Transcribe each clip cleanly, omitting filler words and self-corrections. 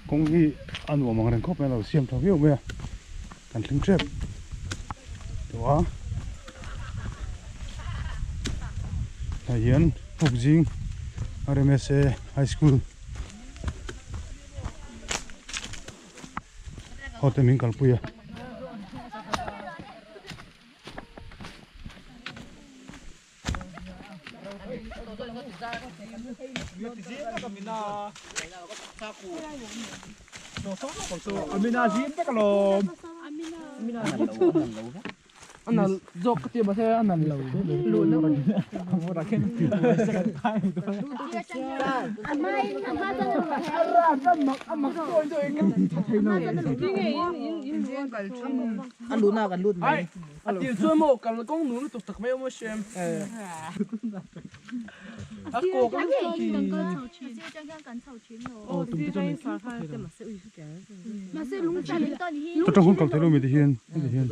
Kawng hi a nuam ang reng khawp mai a lo siam tha viau mai a kan thleng tep tawh a hei hian Pukzing R_M_S_A High School ho te min kalpui a. A til chuan maw kal kawng nu lutuk tak mai awm a hriam. A kawk lutuk hi. Tata hun kal thei lo mi ti hian heti hian.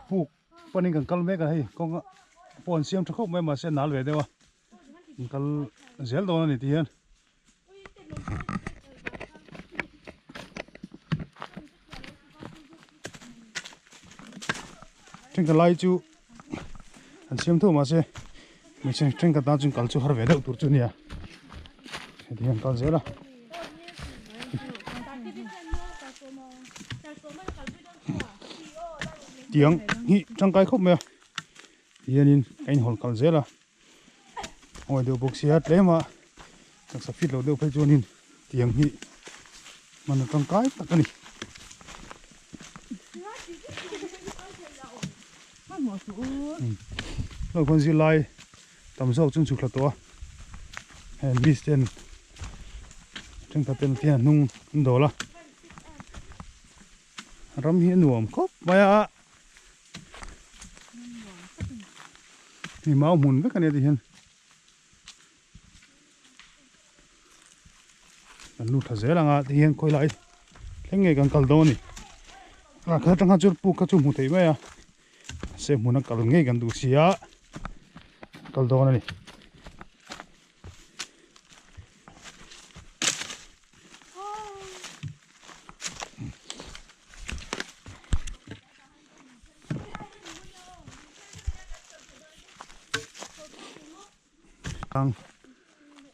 Puk panin kan kal mek a hei kawng pawh an siam tha khawp mai mahse a nal ve deuh a an kal zel dawn a ni ti hian. Thenkhat lai chu an siam tho mahse hmeichhe thenkhat tan chuan kal chu har ve deuh tur chu a nia heti hian kal zel a. Tiang hi tangkai khawp mai a tihianin a inhawl kal zel a. Awi deuh bawk sia tlem a taksa fit loh deuh phei chuanin tiang hi hman a tangkai tak a ni. Hlo khawn zirlai tam zawk chu an chhuk thla tawh a heng miss ten thenkhat ten tiang a hnung an dawl a ram hi a nuam khawp mai a. Hei mau hmun vek a nia ti hian kan lut thla zel ang a ti hian khawi lai thleng nge kan kal dawn a ni a kha atang khan chuan puk kha chu hmu thei mai a mahse hmun a kal ngei kan duh si a kal dawn a ni. Tlang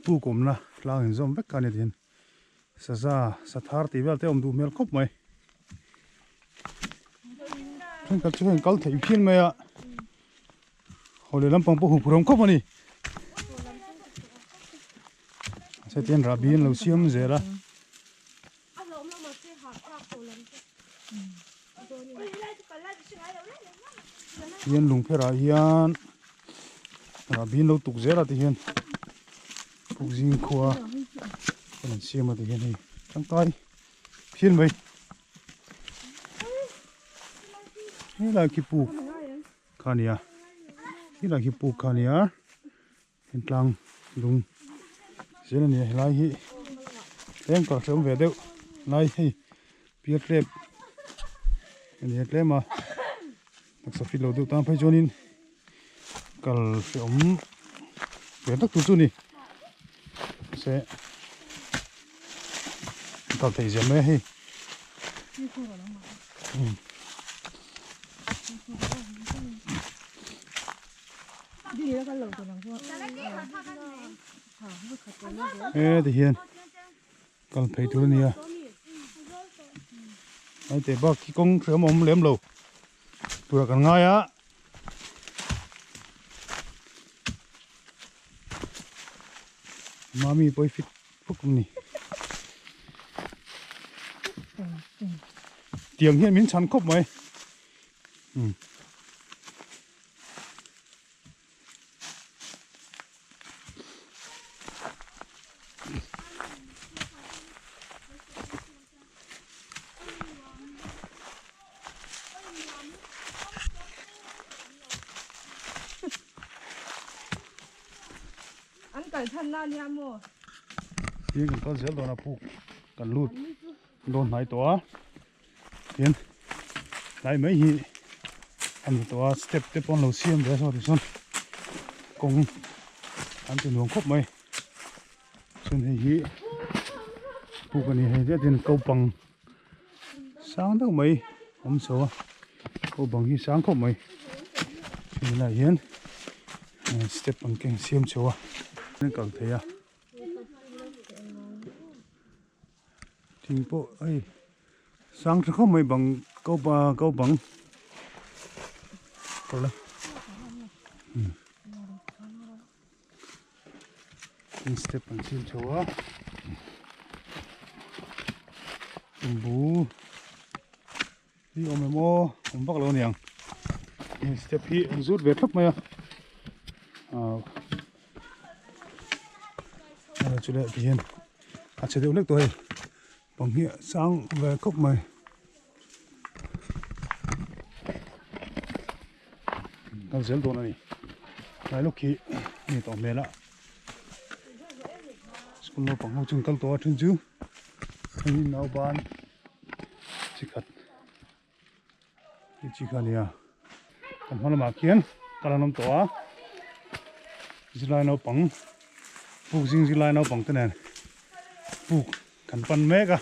puk awmna tlang inzawm vek kha a ni tiin saza sathar tih vel te a awm duh hmel khawp mai thenkhat chu hei an kal theih phian mai a haw leh lampang pawh huphurh awm khawp a ni mahse tihian rahbi an lo siam zel a. Hian lungpherah hian rahbi an lo tuk zel a ti hian pukzing khua an an siam a ti hian hei tangkai phian mai helai khi puk kha a ni a helai khi puk kha a ni a. Tlang lung zel a ni a helai hi tlem kal hrehawm ve deuh lai hei pial tlep a ni a tlem a taksa fit lo deuh tan phei chuanin kal hrehawm ve tak tur chu a ni mahse kal theih zia mai a hei. He ti hian kal phei tur a ni a hei teh bak khi kawng hriam a awm lem lo tura kan ngai a mami pawh hi fit fuk a ni. Tiang hian min chhan khawp mai. Umm. An kal than na nia maw? Tin kan kal zel dawn a puk kan lut dawn hnai tawh a tin tlai mai hi a ni tawh a step te pawh an lo siam ve a saw tichuan kawng an ti nuam khawp mai chuan hei hi puk a ni hei zet in kopang sang deuh mai awm chho a kopang hi sang khawp mai hemi lai hian step an keng siam chho a an kal thei a thing pawh hei sang tha khawp mai bang ko bang Tin step an siam chho a tumbu hi awm em aw awm vak lo aniang tin step hi an zut ve thlap mai a ah chu leh tihian a chhe deuh hlek tawh hei bang hi a sang ve khawp mai. Kal zel dawn a ni tlai lawk hi a ni tawh hmel a school naupang ho chu an kal tawh a then chu hei nauban chi khat chi kha a nia kan hma lamah khian kal an awm tawh a zirlai naupang puk zing zirlai naupang te nen puk kan pan mek a.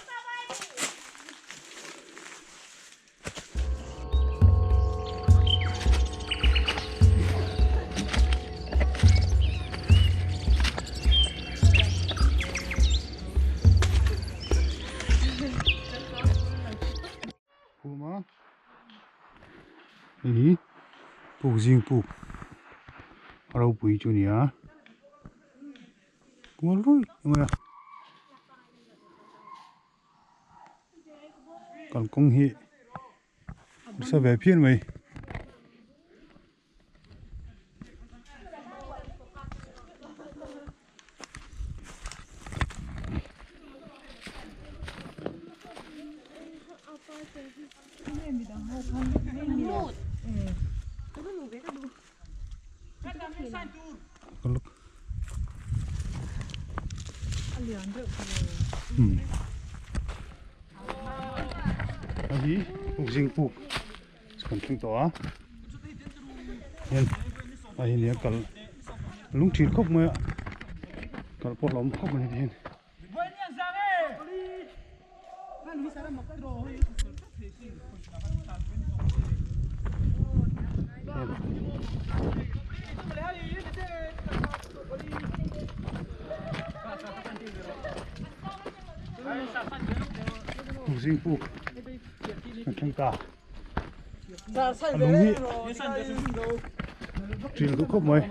Khuma hei hi puk zing puk a ropui chu a ni a kual ruih mai a. Kalkawng hi nasa ve phian mai. Hei hi puk zing puk kan thleng tawh a hian a hi nia kal lung thin khawp mai a kal pawh a awm khawp mai hian. Zing puk kan thleng ta a lung hi ṭil duh khawp mai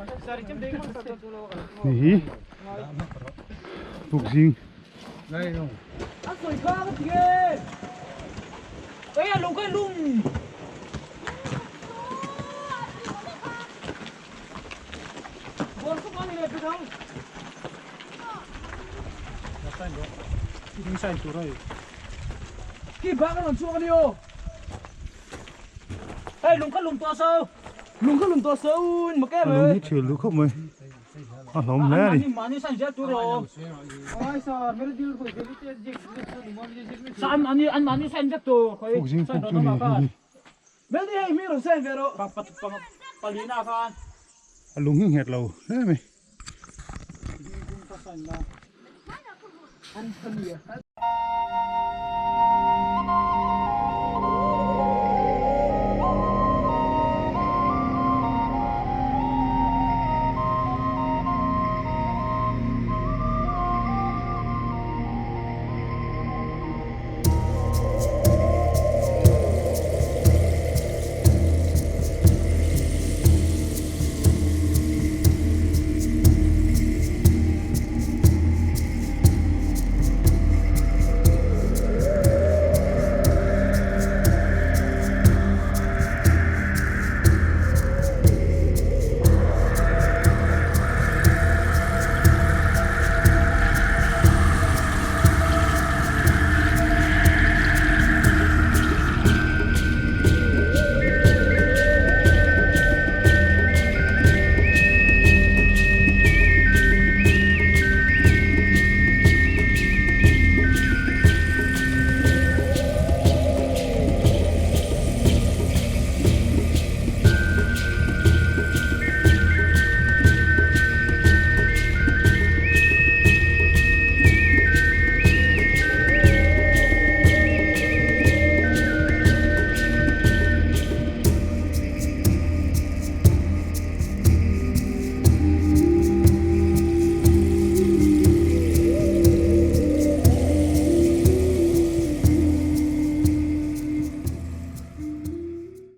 ni hi puk zing A lung hi ṭhil duh khawp mai a hlawm hle a ni. Puk zing puk chu ni hei hi. A lung hi nghet lo hle mai.